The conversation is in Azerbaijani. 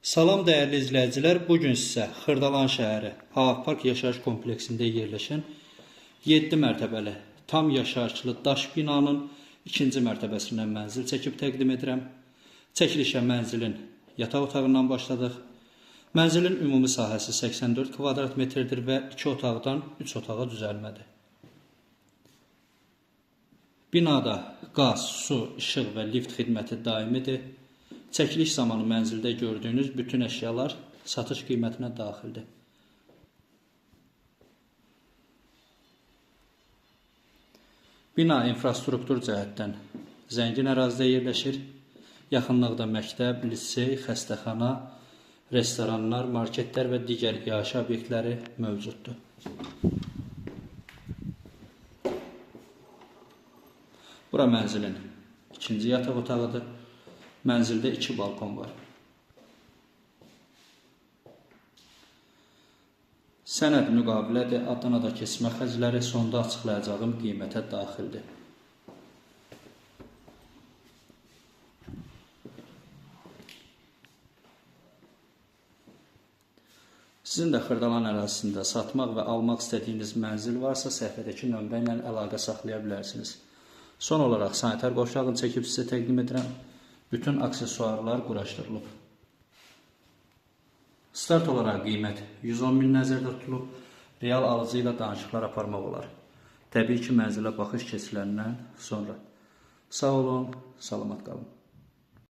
Salam dəyərli izləyicilər, bu gün sizə Xırdalan şəhəri Hava Park yaşayış kompleksində yerləşən 7 mərtəbəli tam yaşayışlı daş binanın ikinci mərtəbəsindən mənzil çəkib təqdim edirəm. Çəkilişə mənzilin yataq otağından başladıq. Mənzilin ümumi sahəsi 84 kvadrat metrdir və 2 otaqdan 3 otağa düzəlmədir. Binada qaz, su, işıq və lift xidməti daimidir. Çəkiliş zamanı mənzildə gördüyünüz bütün əşyalar satış qiymətinə daxildir. Bina infrastruktur cəhətdən zəngin ərazidə yerləşir. Yaxınlıqda məktəb, lisey, xəstəxana, restoranlar, marketlər və digər iaşə obyektləri mövcuddur. Bura mənzilin ikinci yataq otağıdır. Mənzildə 2 balkon var. Sənəd müqavilədir, addan-ada keçmə xərcləri sonda açıqlayacağım qiymətə daxildir. Sizin də Xırdalan ərazisində satmaq və almaq istədiyiniz mənzil varsa, səhifədəki nömrə ilə əlaqə saxlaya bilərsiniz. Son olaraq sanitar qovşağını çəkib sizə təqdim edirəm. Bütün aksesuarlar quraşdırılıb. Start olaraq qiymət 110 min nəzərdə tutulub. Real alıcı ilə danışıqlar aparmaq olar. Təbii ki, mənzilə baxış keçiləndən sonra. Sağ olun, salamat qalın.